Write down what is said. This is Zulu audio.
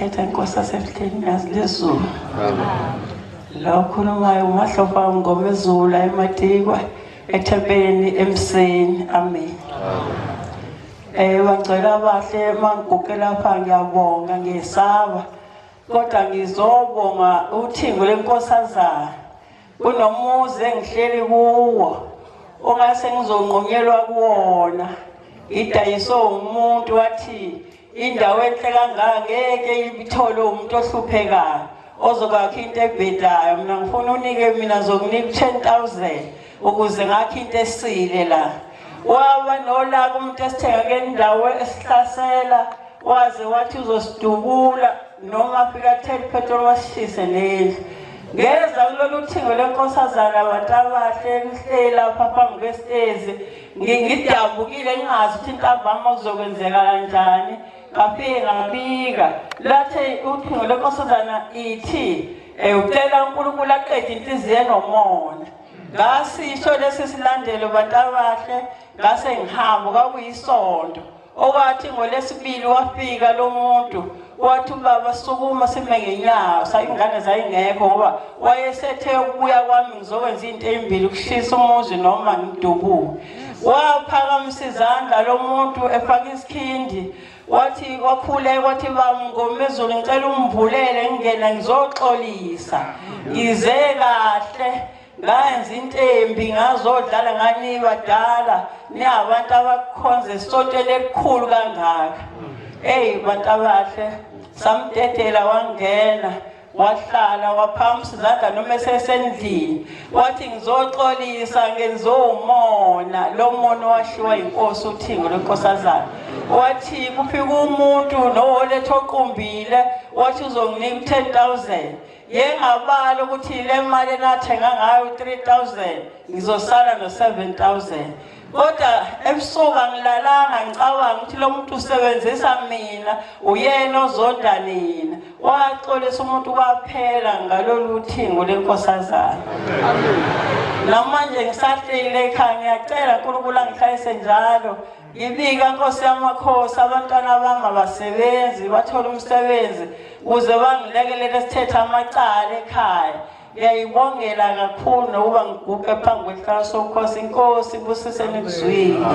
Uthetha inkosi yasebuhleni nazi lezulu. Lo okhulumayo uMahlofa Ngomezulu eMatikwa ethempelini eMseni. Amen. Bangcwele abahle mangiguqe lapha ngiyabonga ngiyesaba kodwa ngizobonga uthingo lenkosazana kunomuzi engihleli kuwo ongase ngizonqunyelwa kuwona ngidayiswe umuntu wathi indawo enhle kangaka ngeke ibithole umuntu ohluphekayo ozokwakha into ebhedayo mina ngifuna unike mina zokunika u-10 000 ukuze ngakhe into esile la waba nolaka umuntu esithenga kule ndawo esihlasela waze wathi uzosidubula noma afika athele ipetroli wasishise nendlu ngeza kulolu thingo lenkosazana abantu abahle lihleli lapha phambi kwesitezi ngidabukile ngingazi ukuthi intambama kuzokwenzeka kanjani ngafike ngabika lathe uthingo lenkosazana ithi ucela uNkulunkulu aqede inhliziyo enomona ngasisho lesi silandelo bantu abahle ngase ngihamba kwakuyisonto okwathi ngolesibili wafika lo muntu wathi ubaba sukuma sime ngenyawo sayingane zayingekho ngoba wayesethe ukubuya kwami ngizokwenza into ezimbili ukushisa umuzi noma ngidubule waphakamisa izandla lo muntu efaka isikhindi wathi wakhuleka wathi bamngomezulu ngicela ungivulele ngingena ngizoxolisa ngize kahle ngayenza into embi ngazodlala nganiba dala ningabantu abakhonza esontweni elikhulu kangaka eyi bantu abahle samdedela wangena wahlala waphamisa izandla noma esesendlini wathi ngizoxolisa ngenze umona lo mona owashiwa inkosi uthingo lwenkosazana wathi kufika umuntu nowoletha oqumbile wathi uzonginika u-10 000 yengabala ukuthi le mali enathenga ngayo 3000 ngizosala no-7000 kodwa ebusuku angilalanga ngicabanga ukuthi lo muntu usebenzisa mina uyena ozonda nina waxolisa umuntu kwaphela ngalolu thingo lenkosazana namanje ngisahleli ekhaya ngiyacela uNkulunkulu angihlalise njalo ngibika nkosi yamakhosi abantwana bami abasebenzi bathole umsebenzi ukuze bangilekelele sithethe amacala ekhaya ngiyayibongela kakhulu nokuba ngiguqe phambi kwesihlalo sobukhosi inkosi ibusise nikuzwile.